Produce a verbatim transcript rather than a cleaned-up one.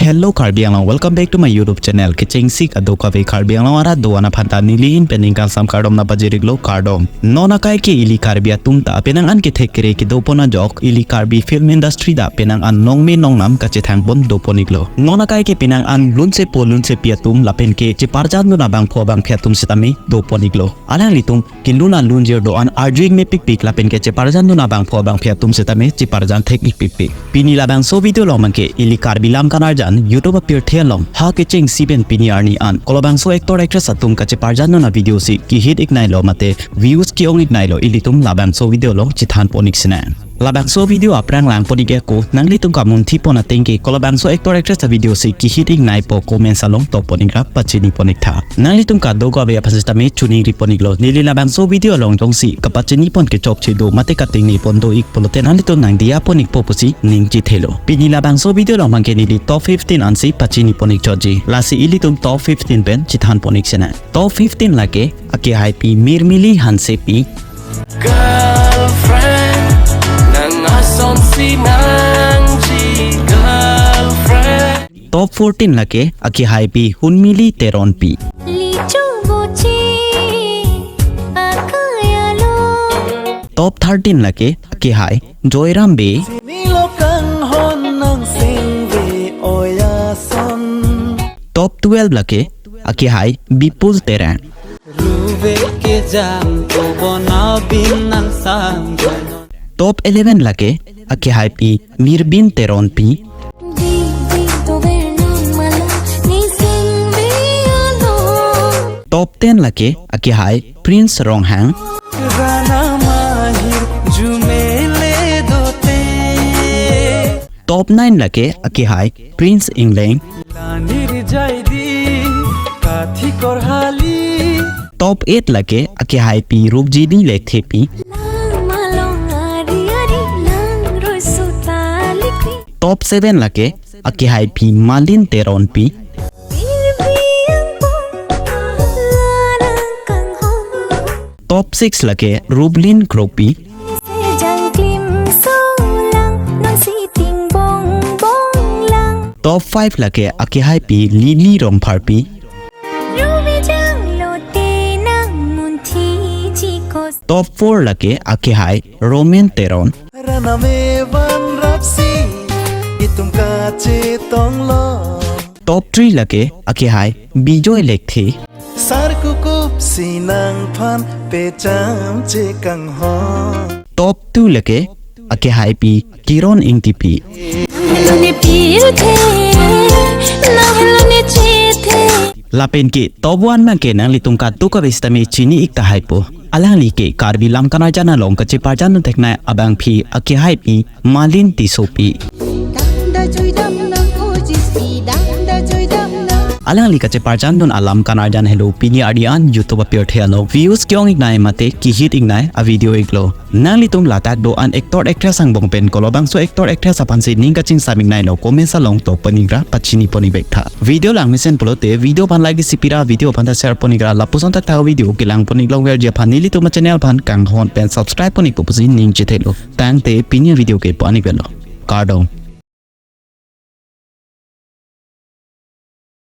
Hello Karbi Anglong, welcome back to my YouTube channel. Kechengsi kadokave Karbi Anglong arat do-an aphanta nelihin pen ning kangsam kardom nangpajir-iklo, kardom. Non akai ke ili Karbi atum ta penang an kethek kere kedopon ajok ili Karbi film industry ta penang an nongme nongnam kachethangpon dopon-iklo. Non akai ke penang an lunsepo lunsepi atum lapen ke cheparjandun abangphu abangphi atum sitame dopon-iklo. Alanglitum kelun alunjir do-an arju-ik mepikpik lapen ke cheparjandun abangphu abangphi atum sitame cheparjan thek-ik pikpik. Pini labangso video along abangke ili Karbi lam kanarjan YouTube apirthe along ha kechengsi pen pini arni an kolabangso actor actress atum kacheparjandun avideo si kehit-ikneilo mate views ke-ong-ikneilo, ilitum labangso video along chethanpon-ik sinang. Labangso video aphrang langpon-ik ako, nanglitum kamunthipon ateng ke kolabangso actor actress avideo si kehit-ikneipo comments along topon-ik ra pachinipon-ik tha. Nanglitum kadokave aphan sitame choningripon-iklo. Neli labangso video along jongsi kapachinipon kechokche do mate katingnipon do-ik pulote nanglitum nangdiya pon-ikpo pusi ning chethelo. Pini labangso video along abangke neli top fifteen ansi pachinipon-ik chotji. Lasi ilitum top fifteen pen chethanpon-ik sinang. Top fifteen lake akehaipi Mirmili Hansepi. Girlfriend, nang asonsi nangji girlfriend. Top fourteen lake akehaipi Hunmili Teronpi. Lichu boche akayalo. Top thirteen lake akehai Joyram Bey. Nilo kanghon nang sengve oyason. Top twelve lake akehai Bipul Terang. Ruve kejang ko bona bin nang sang. Top eleven lake akehaipi Mirbin Teronpi. Di di to ver nang mala ni sengve alo. Top ten lake akehai Prince Ronghang. Rana mahir jumele dote. Top nine lake akehai Prince Engleng. Lanir jaidi kathi korhali. Top eight lake akehaipi Rupjini Lekthepi. Lang malong ari ari lang roi suta likri. Top seven lake akehaipi Malin Teronpi. Birbiyang pong lanang kanghon. Top six lake Rublin Kropi. Sejang klim solang non siting bong bong lang. Top five lake akehaipi Lily Rongpharpi. Rubi jang lote nang munthi chikos. Top four lake akehai Roman Teron. Raname van rapsi itum kachetonglo. Top three lake akehai Bijoy Lekthe. Sar kukup sinang phan pecham chekanghon. Top two lake akehaipi Kiron Ingtipi. Nang helone pirthe, nang helone chethe. Lapen ke top one abangke nanglitum kadokave sitame chini-ik tahaipo. Alangli ke Karbi lam kanarjan along kacheparjandun theknei abangpi akehaipi Malin Tissopi. Dam da jui dam nang ko jis pi dam da jui dam nang. Alangli kacheparjandun alam kanarjan helo pini arni an YouTube apirthe along views ke-ong-iknei mate kehit-iknei avideo-iklo. Nanglitum ladak do-an actor actress angbong pen kolabangso actor actress aphansi ning kachingsam-ikneilo comments along topon-ik ra pachinipon-ik vek tha. Video langmesen pulote video aphan like isi pira, video aphan ta share pon-ik ra, lapuson thakthak video kelangpon-ik longverji aphan nelitum channel aphan kanghon pen subscribe pon-ikpo pusi ning chethelo. Tangte pini video ke pu-an-ik velo. Kardom.